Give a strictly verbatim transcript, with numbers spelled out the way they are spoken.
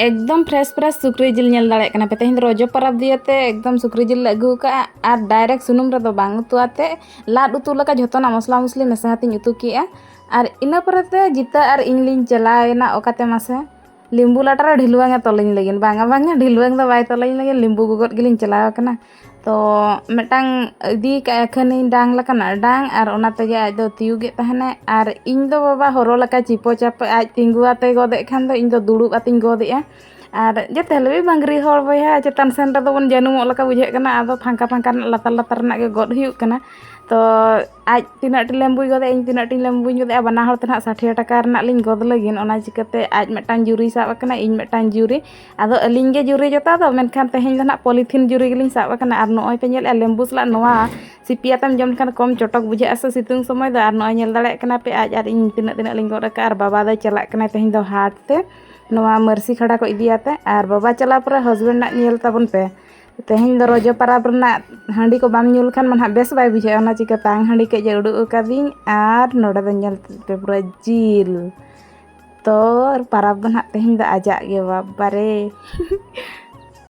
ᱮᱠᱫᱚᱢ fresh fresh ᱥᱩᱠᱨᱤ ᱡᱤᱞ ᱧᱮᱞ ᱫᱟᱲᱮᱭᱟᱜ ᱠᱟᱱᱟ ᱯᱮ᱾ ᱛᱮᱦᱮᱧ ᱫᱚ ᱨᱚᱡᱚ ᱯᱚᱨᱚᱵᱽ ᱫᱤᱭᱮ ᱛᱮ ᱮᱠᱫᱚᱢ ᱥᱩᱠᱨᱤ ᱡᱤᱞ ᱞᱮ ᱟᱹᱜᱩ ᱟᱠᱟᱫᱼᱟ, ᱟᱨ ᱰᱟᱭᱨᱮᱠᱴ ᱥᱩᱱᱩᱢ ᱨᱮᱫᱚ ᱵᱟᱝ, ᱩᱛᱩ ᱟᱛᱮ ᱞᱟᱫ ᱩᱛᱩ ᱞᱮᱠᱟ ᱡᱷᱚᱛᱚᱱᱟᱜ ᱢᱚᱥᱞᱟ ᱢᱚᱥᱞᱤ ᱢᱮᱥᱟ ᱠᱟᱛᱮᱧ ᱩᱛᱩ ᱠᱮᱜᱼᱟ᱾ ᱟᱨ ᱤᱱᱟᱹ ᱯᱚᱨᱮ ᱛᱮ ᱡᱤᱛᱟᱹ ᱟᱨ ᱤᱧ ᱞᱤᱧ ᱪᱟᱞᱟᱣ ᱮᱱᱟ ᱚᱠᱟᱛᱮ ᱢᱟᱥᱮ, ᱞᱤᱢᱵᱩ ᱞᱟᱴᱟ ᱨᱮ ᱰᱷᱤᱞᱣᱟᱹᱝ ᱮ ᱛᱚᱞᱤᱧ ᱞᱟᱹᱜᱤᱫ᱾ ᱵᱟᱝᱟ ᱵᱟᱝᱟ, ᱰᱷᱤᱞᱣᱟᱹᱝ ᱫᱚ ᱵᱟᱭ ᱛᱚᱞᱤᱧ ᱞᱟᱹᱜᱤᱫ, ᱞᱤᱢᱵᱩ ᱜᱚᱜᱚᱫ ᱜᱮᱞᱤᱧ ᱪᱟᱞᱟᱣ ᱟᱠᱟᱱᱟ᱾ ᱛᱚ ᱢᱤᱫᱴᱟᱝ ᱤᱫᱤ ᱠᱟᱜᱼᱟ ᱠᱷᱟᱹᱱᱤᱧ ᱰᱟᱝ ᱞᱮᱠᱟᱱᱟᱜ ᱰᱟᱝ, ᱟᱨ ᱚᱱᱟ ᱛᱮᱜᱮ ᱟᱡ ᱫᱚ ᱛᱤᱭᱩᱜᱮᱫ ᱛᱟᱦᱮᱱᱟᱭ᱾ ᱟᱨ ᱤᱧ ᱫᱚ ᱵᱟᱵᱟ ᱦᱚᱨᱚ ᱞᱮᱠᱟ ᱪᱤᱯᱚ ᱪᱟᱯᱚ, ᱟᱡ ᱛᱤᱸᱜᱩ ᱟᱛᱮ ᱜᱚᱫᱮᱜ ᱠᱷᱟᱱ ᱫᱚ ᱤᱧ ᱫᱚ ᱫᱩᱲᱩᱵ ᱟᱛᱮᱧ ᱜᱚᱫᱮᱜᱼᱟ᱾ ᱟᱨ ᱡᱮᱛᱮ ᱦᱤᱞᱳᱜ ᱜᱮ ᱵᱟᱝᱨᱤ ᱦᱚᱲ ᱵᱚᱭᱦᱟ, ᱪᱮᱛᱟᱱ ᱥᱮᱱ ᱨᱮᱫᱚ ᱵᱚᱱ ᱡᱟᱹᱱᱩᱢᱚᱜ ᱞᱮᱠᱟ ᱵᱩᱡᱷᱟᱹᱜ ᱠᱟᱱᱟ, ᱟᱫᱚ ᱯᱷᱟᱸᱠᱟ ᱯᱷᱟᱸᱠᱟ ᱨᱮᱱᱟᱜ ᱞᱟᱛᱟᱨ ᱞᱟᱛᱟᱨ ᱨᱮᱱᱟᱜ ᱜᱮ ᱜᱚᱫ ᱦᱩᱭᱩᱜ ᱠᱟᱱᱟ᱾ ᱛᱚ ᱟᱡ ᱛᱤᱱᱟᱹᱜ ᱴᱤ ᱞᱮᱢᱵᱩᱭ ᱜᱚᱫᱮᱜᱼᱟ, ᱤᱧ ᱛᱤᱱᱟᱹᱜ ᱴᱤᱧ ᱞᱮᱢᱵᱩᱧ ᱜᱚᱫᱮᱜᱼᱟ, ᱵᱟᱱᱟ ᱦᱚᱲ ᱛᱮ ᱱᱟᱦᱟᱜ ᱥᱟᱴᱷᱮ ᱴᱟᱠᱟ ᱨᱮᱱᱟᱜ ᱞᱤᱧ ᱜᱚᱫ ᱞᱟᱹᱜᱤᱫ᱾ ᱚᱱᱟ ᱪᱤᱠᱟᱹᱛᱮ ᱟᱡ ᱢᱤᱫᱴᱟᱝ ᱡᱩᱨᱤᱭ ᱥᱟᱵ ᱟᱠᱟᱱᱟ, ᱤᱧ ᱢᱤᱫᱴᱟᱝ ᱡᱩᱨᱤ᱾ ᱟᱫᱚ ᱟᱹᱞᱤᱧ ᱜᱮ ᱡᱩᱨᱤ ᱡᱚᱛᱟ ᱫᱚ, ᱢᱮᱱᱠᱷᱟᱱ ᱛᱮᱦᱮᱧ ᱫᱚ ᱱᱟᱦᱟᱜ ᱯᱚᱞᱤᱛᱷᱤᱱ ᱡᱩᱨᱤ ᱜᱮᱞᱤᱧ ᱥᱟᱵ ᱟᱠᱟᱱᱟ᱾ ᱟᱨ ᱱᱚᱜᱼᱚᱭ ᱯᱮ ᱧᱮᱞᱮᱫᱼᱟ, ᱞᱮᱢᱵᱩ ᱥᱟᱞᱟᱜ ᱱᱚᱣᱟ ᱥᱤᱯᱤ ᱟᱛᱮᱢ ᱡᱚᱢ ᱞᱮᱠᱷᱟᱱ ᱠᱚᱢ ᱪᱚᱴᱚᱠ ᱵᱩᱡᱷᱟᱹᱜᱼᱟ ᱥᱮ ᱥᱤᱛᱩᱝ ᱥᱚᱢᱚᱭ ᱫᱚ᱾ ᱟᱨ ᱱᱚᱜᱼᱚᱭ ᱧᱮᱞ ᱫᱟᱲᱮᱭᱟᱜ ᱠᱟᱱᱟ ᱯᱮ, ᱟᱡ ᱟᱨ ᱤᱧ ᱛᱤᱱᱟᱹᱜ ᱛᱤᱱᱟᱹᱜ ᱞᱤᱧ ᱜᱚᱫ ᱟᱠᱟᱫᱼᱟ᱾ ᱟᱨ ᱵᱟᱵᱟ ᱫᱚᱭ ᱪᱟᱞᱟᱜ ᱠᱟᱱᱟᱭ ᱛᱮᱦᱮᱧ ᱫᱚ ᱦᱟᱴ ᱛᱮ, ᱱᱚᱣᱟ ᱢᱟᱹᱨᱥᱤ ᱠᱷᱟᱰᱟ ᱠᱚ ᱤᱫᱤᱭᱟᱛᱮ᱾ ᱟᱨ ᱵᱟᱵᱟ ᱪᱟᱞᱟᱣ ᱯᱚᱨᱮ ᱦᱟᱥᱵᱮᱱᱰ ᱟᱜ ᱧᱮᱞ ᱛᱟᱵᱚᱱ ᱯᱮ᱾ ᱛᱮᱦᱮᱧ ᱫᱚ ᱨᱚᱡᱚ ᱯᱟᱨᱟᱵᱽ ᱨᱮᱱᱟᱜ ᱦᱟᱺᱰᱤ ᱠᱚ ᱵᱟᱢ ᱧᱩ ᱞᱮᱠᱷᱟᱱ ᱢᱟ ᱱᱟᱦᱟᱜ ᱵᱮᱥ ᱵᱟᱭ ᱵᱩᱡᱷᱟᱹᱜᱼᱟ᱾ ᱚᱱᱟ ᱪᱤᱠᱟᱹ ᱛᱟᱝ ᱦᱟᱺᱰᱤ ᱠᱟᱹᱡ ᱮ ᱩᱰᱩᱠ ᱟᱠᱟᱫᱤᱧ, ᱟᱨ ᱱᱚᱰᱮ ᱫᱚ ᱧᱮᱞ ᱯᱮ ᱯᱩᱨᱟᱹ ᱡᱤᱞ᱾ ᱛᱚ ᱯᱟᱨᱟᱵᱽ ᱫᱚ ᱱᱟᱦᱟᱜ ᱛᱮᱦᱮᱧ ᱫᱚ ᱟᱡᱟᱜ ᱜᱮ, ᱵᱟᱵᱟᱨᱮ᱾